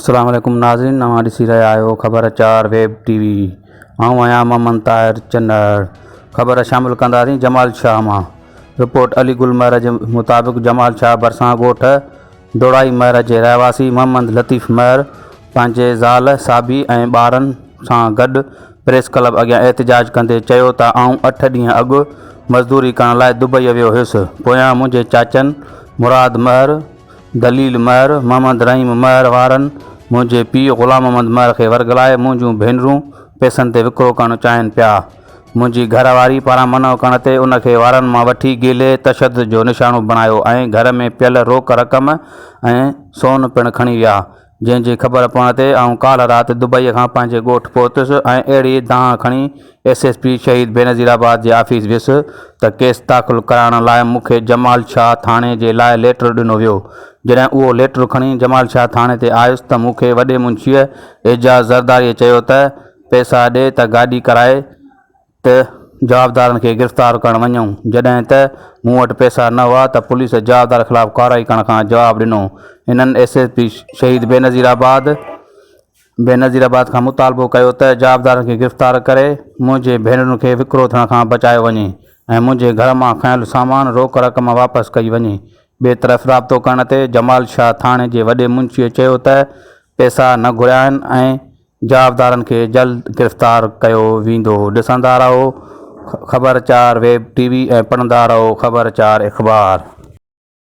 السلام عليڪم ناظرين اوهان ڏسي رهيا آهيو خبر چار ويب ٽي وي آئون آهيان محمد طاهر چنڙ خبر شامل ڪنداسين جمال شاهه مان رپورٽ علي گل مهر جي مطابق جمال شاهه ڀرسان ڳوٺ دوڙائي مهر جي رهواسي محمد لطيف مهر پنهنجي زال صابي ۽ ٻارن سان گڏ پريس ڪلب اڳيان احتجاج ڪندي چيو ته آئون اٺ ڏينهن اڳ مزدوري ڪرڻ لاء دبئي ويو هيس پويان منهنجي چاچن مراد مهر دليل مهر، محمد رحيم مهر وارن منهنجي پيء غلام محمد مهر کي ورغلائي منهنجون ڀينرون پئسن تي وڪرو ڪرڻ چاهين پيا. منهنجي گهر واري پاران منع ڪرڻ تي ان کي وارن مان وٺي گهلي تشدد جو نشانو بڻايو ۽ گهر ۾ پيل روڪ رقم ۽ سون پڻ کڻي ويا. جنهن جي خبر پوڻ تي آئون ڪالهه رات دبئيء کان پنهنجي ڳوٺ پهتس ۽ اهڙي دانهن کڻي ايس ايس پي شهيد بينظيرآباد جي آفيس ويس ته ڪيس داخل ڪرائڻ لاء مون کي جمال شاهه ٿاڻي جي لاء ليٽر ڏنو ويو. جڏهن اهو ليٽر کڻي جمال شاهه ٿاڻي تي آيس ته مون کي وڏي منشيء اعجاز زرداريء چيو ته پئسا ڏي ته گاڏي ڪرائي ته جوابدارن کي گرفتار ڪرڻ وڃون، جڏهن ته مون وٽ پئسا نه هئا ته پوليس جوابدار خلاف ڪارروائي ڪرڻ کان جواب ڏنو. هنن ايس ايس پي شهيد بينظيرآباد بينظيرآباد کان مطالبو ڪيو ته جوابدارن کي گرفتار ڪري منهنجي ڀينرن کي وڪرو ٿيڻ کان بچايو وڃي ۽ منهنجي گهر مان کنيل سامان روڪ رقم واپس ڪئي وڃي. ٻئي طرف رابطو ڪرڻ تي جمال شاهه ٿاڻي جي وڏي منشيء چيو ته پئسا نه گهريا آهن ۽ جوابدارن کي جلد گرفتار ڪيو ويندو. ڏسندا رهو خبر چار ويب ٽي وي ۽ پڙهندا رهو خبر چار اخبار.